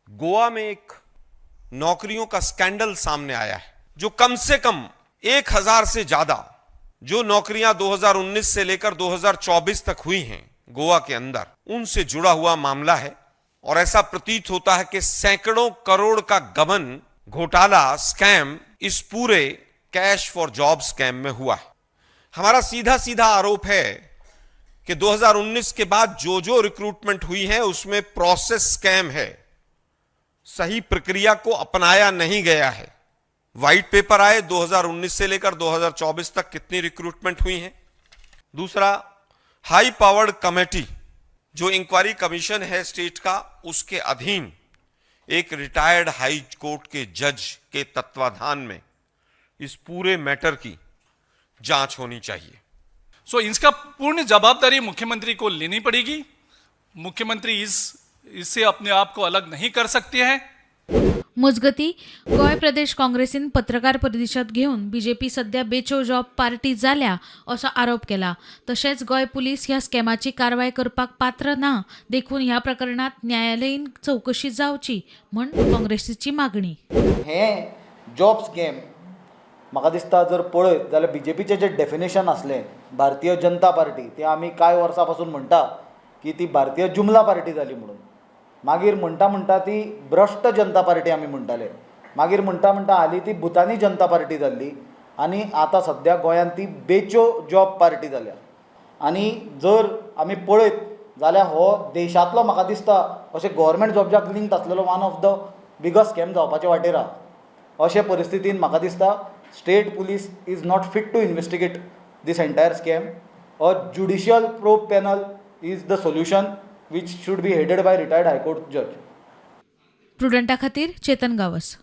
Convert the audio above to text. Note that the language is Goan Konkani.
गोवा में एक नौकरियों का स्कैंडल सामने आया है, जो कम से कम 1000 से ज्यादा जो नौकरियां 2019 से लेकर 2024 तक हुई हैं गोवा के अंदर, उनसे जुड़ा हुआ मामला है। और ऐसा प्रतीत होता है कि सैकड़ों करोड़ का गबन, घोटाला, स्कैम इस पूरे कैश फॉर जॉब स्कैम में हुआ है। हमारा सीधा सीधा आरोप है कि 2019 के बाद जो जो रिक्रूटमेंट हुई है, उसमें प्रोसेस स्कैम है, सही प्रक्रिया को अपनाया नहीं गया है। व्हाइट पेपर आए, 2019 से लेकर 2024 तक कितनी रिक्रूटमेंट हुई है। दूसरा, हाई पावर्ड कमेटी, जो इंक्वायरी कमीशन है स्टेट का, उसके अधीन एक रिटायर्ड हाई कोर्ट के जज के तत्वाधान में इस पूरे मैटर की जांच होनी चाहिए। सो इसका पूर्ण जवाबदारी मुख्यमंत्री को लेनी पड़ेगी। मुख्यमंत्री इस इससे अपने आप को अलग नहीं कर सकते हैं। मजगतीं, गोंय प्रदेश काँग्रेसीन पत्रकार परिशद घेवन बीजेपी सध्या बेचो जॉब पार्टी जाल्या असो आरोप केला. तशेंच गोंय पुलीस ह्या स्कॅमाची कारवाय करपाक पात्र ना, देखून ह्या प्रकरणात न्यायालयीन चवकशी जावची म्हूण काँग्रेसीची मागणी. हे जॉब स्कॅम म्हाका दिसता जर पळयत जाल्यार बीजेपीचें जें डेफिनेशन आसलें भारतीय जनता पार्टी, ती आमी कांय वर्सां पासून म्हणटा की ती भारतीय जुमला पार्टी जाली म्हणून. मागीर म्हणटा म्हणटा ती भ्रश्ट जनता पार्टी आमी म्हणटाले. मागीर म्हणटा म्हणटा हालीं ती भुतानी जनता पार्टी जाल्ली आनी आतां सद्या गोंयांत ती बेचो जॉब पार्टी जाल्या. आनी जर आमी पळयत जाल्यार हो देशांतलो म्हाका दिसता अशें गोवोरमेंट जॉब्जाक लिंक्ड आसलेलो one of the biggest scam जावपाचे वाटेर आहा. अशे परिस्थितीन म्हाका दिसता state police is not fit to investigate this entire scam. A judicial probe panel is the solution, which should be headed by retired High Court judge. प्रुडंटा खातीर चेतन गावस.